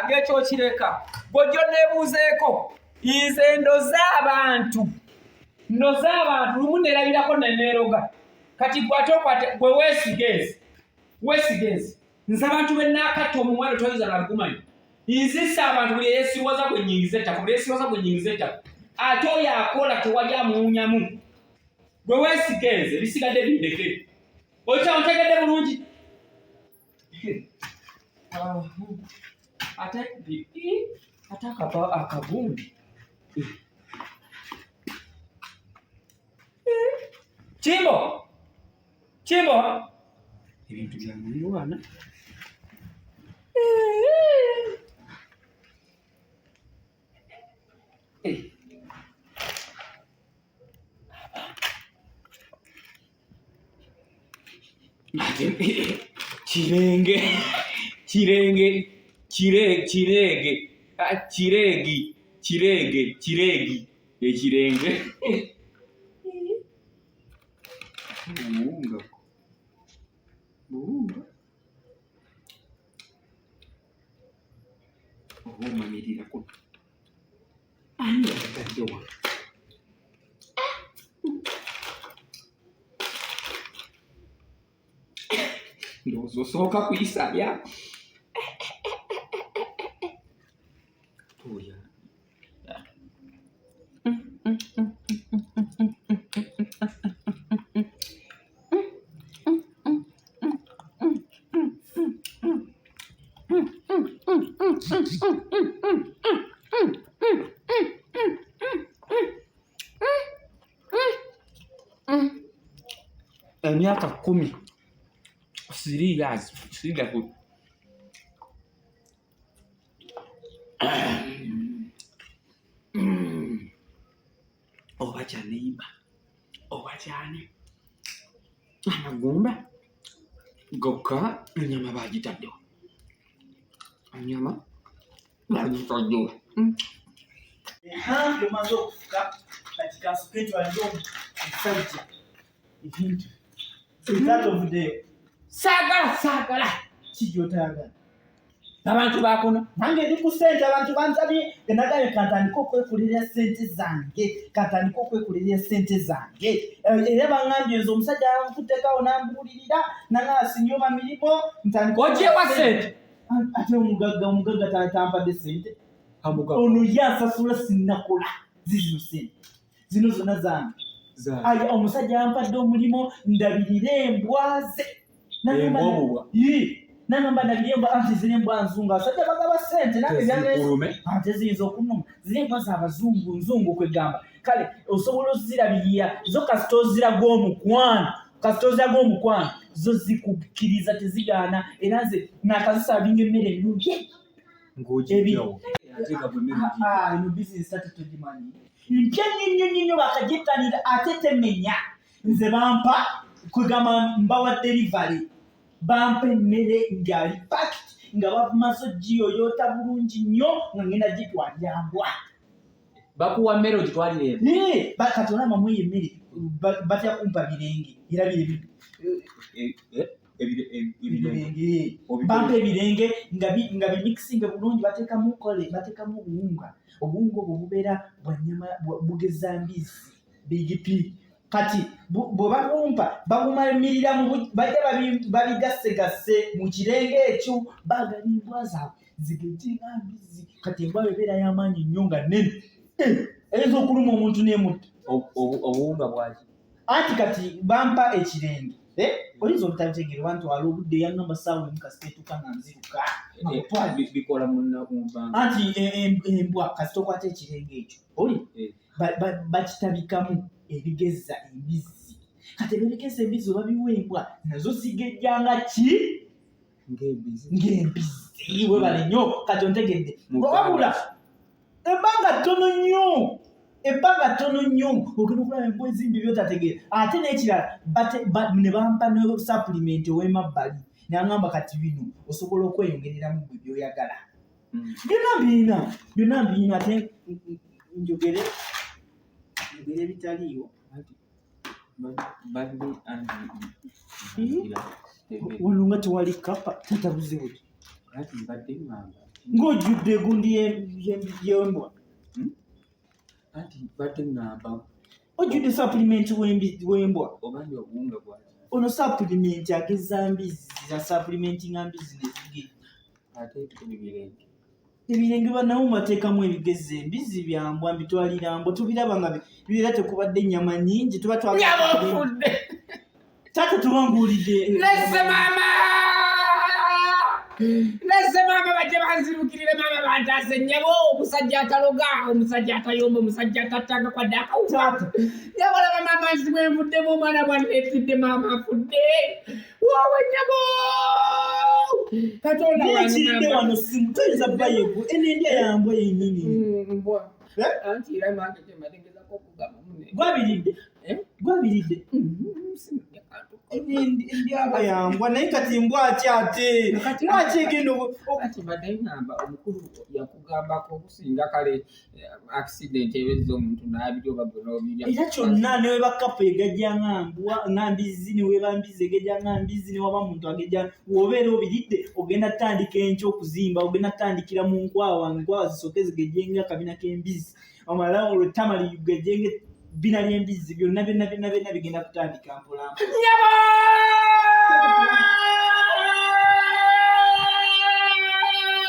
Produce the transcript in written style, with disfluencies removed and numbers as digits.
Ng'ekyo kireka gwojjo neebuuzeeko nze ndoze abantu, ndoze abantu lumu nerabirako neneeroga. Kati gwe ate okwate gwe weesiga ensi, weesiga ensi. Nze abantu be naakatta omuwendo toyinza na gumanya. Nzisa abantu buli eyesiwaza gwe nyingiza ettaka, buli eyesiwaza gwe nyingiza ettaka. Ate oyo akola tewali amuwunyamu. Gwe weesiga enze, ebisigadde bindeke. Okya ontegedde bulungi? Ate ate akagundi. Kimbo! Kimbo! Ebintu bya mulirwana. Kirenge, kirenge, kire, kirege, ah, kiregi, kirege, kiregi, ekirenge. Buwunga. Buwunga. Oba omanyirira kuno. Ani yagadde wano? Ndowooza osooka kuyisabya. Tuuya. Emyaka 10, 3 years, sirya ku oba kyaneyimba oba kyani, amagumba gokka, enyama bagitaddewo, enyama bagitaddewo. Omaze okufuka, kati kansuke ntwalire omusajja ebintu. Taata, ovuddeyo? Saagala, saagala. Ki gy'otayagala? Abantu bakuno. Nange ndi ku ssente. Abantu bansabye, enagambye kantandike okwekolera sente zange, kantandike okwekolera sente zange. Era baŋŋambye nze omusajja ankuttekawo nambuulirira nanga sinyoba mirimu ntandike. Ogyewa sente? Ate omugagga, omugagga tampadde sente? Ono ye asasula, sinnakola. Zizino sente, zino zonna zange. Aya, omusajja yampadde omulimu ndabirire embwa ze. Nagamba ndabirire embwa, anti ziri embwa nzungu. Abasajja bagaba sente nange ate ziyinza okunuma. Ziri embwa zabazungu, nzungu, kwegamba kale osobola ozirabirira zo kasita oziraga omukwano, kasita oziraga omukwano zo zikukkiriza, tezigaana. Era nze nakazisavinga emmere ennungi. Eno bizinesi ate togimanyi, mpya nnyo nnyo nnyo nnyo, bakagyettanira ate temenya. Nze bampa, kwegamba mbawa delivery, bampa emmere ng'ali packed, nga bamaze ogiyoyoota bulungi nnyo, nga ngenda gitwalira mbwa. Bakuwa mmere ogitwalire? Kati olaba mweyo emmere batya kumpa birenge, era biri ebirenge. Bampa ebirenge nga bimikisinge bulungi, bateekamu kole, bateekamu obuwunga. Obuwunga obwo bubeera bwanyama bugeza mbizi bigipi. Kati bwe babumpa babumamirira, bajja babigassegasse mu kirenge ekyo, baagala embwa zaabwe zigejje nga mbizi. Kati embwa ebeera y'amaanyi nnyo nga nnene, eyinza okuluma omuntu n'emutta. Obuwunga bwaki? Anti kati bampa ekirenge, oyinza obutabitegeera oba ntwala obudde. Yangamba saawa 1 kasita etuuka nga nziruka. Bikola mubbanga? Anti embwa kasita okwata ekirenge ekyo oli bakitabikamu ebigezza embizzi. Kati ebyo ebigezza embizzi obabiwa embwa, nazo zigejjanga ki? Ng'embizzi. Webale nnyo, kati ontegedde. Wabula ebbanga ttono nnyo, ebbanga ttono nnyo, ogenda okulaba embwa ezimbi byotategeera. Ate n'ekirala, ne bampa ne supplement ow'emabbali, naŋŋamba kati bino osobola okweyongereramu gwe byoyagala. Byonna mbirina, byonna mbirina. Ate njogere njogere ebitaliiwo. Wano nga tewali kapa, tata, buzibu ki? Mbadde ŋŋamba. Ng'ojjudde egundi y'embwa. Anti badde ŋŋamba. Ojjudde supplement w'embwa. Oba ndi obuwunga bwaki? Ono supplement ageza mbizzi, za supplement nga mbizzi ne zigejja. Ate ebirenge. Ebirenge banawo bateekamu ebigezi embizzi byambwa mbitwalira mbwa tubiraba nga bibeera tekubadde ennyama nnyingi tuba twagala. Nfudde. Taata tuba nguulidde. Nesse maama! Nesse maama bajje banzirukirire maama bantaase nnyabo omusajja ataloga omusajja atayomba omusajja atattanga kwadde akawuka. Nyabo laba maama nsi bwe nvuddemu omwana bwanneetidde maama nfudde. Woowe nnyabo! Katonda wange Nekiridde maama. wano simu toyinza bba yegwe eno endya yambwa yennyini. Mbwa. Eh? Anti era nange kye mbadde ngezaako okugamba munne. Gwabiridde. Eh? Gwabiridde. Simulya kantu. Endyaba yambwa naye kati mbwa ki ate? Kati- Mbwa ki egenda Anti mbadde ŋŋamba omukulu yakugambako okusinga kale accident ebezza omuntu n'abirya oba gwe n'obirya. Era kyonna ne weba kapa egajja nga mbwa nga mbizzi ne weba mbizzi egejja nga mbizzi ne waba muntu agejja w'obeera obiridde ogenda kutandika enkya okuzimba ogenda kutandikira mu nkwawa nkwawa zisooke zigejje nga akabina k'embizzi omala olwo ttama ligejje nga ebbina ly'embizzi byonna byonna byonna byonna bigenda kutandika mpola mpola. Nnyabo!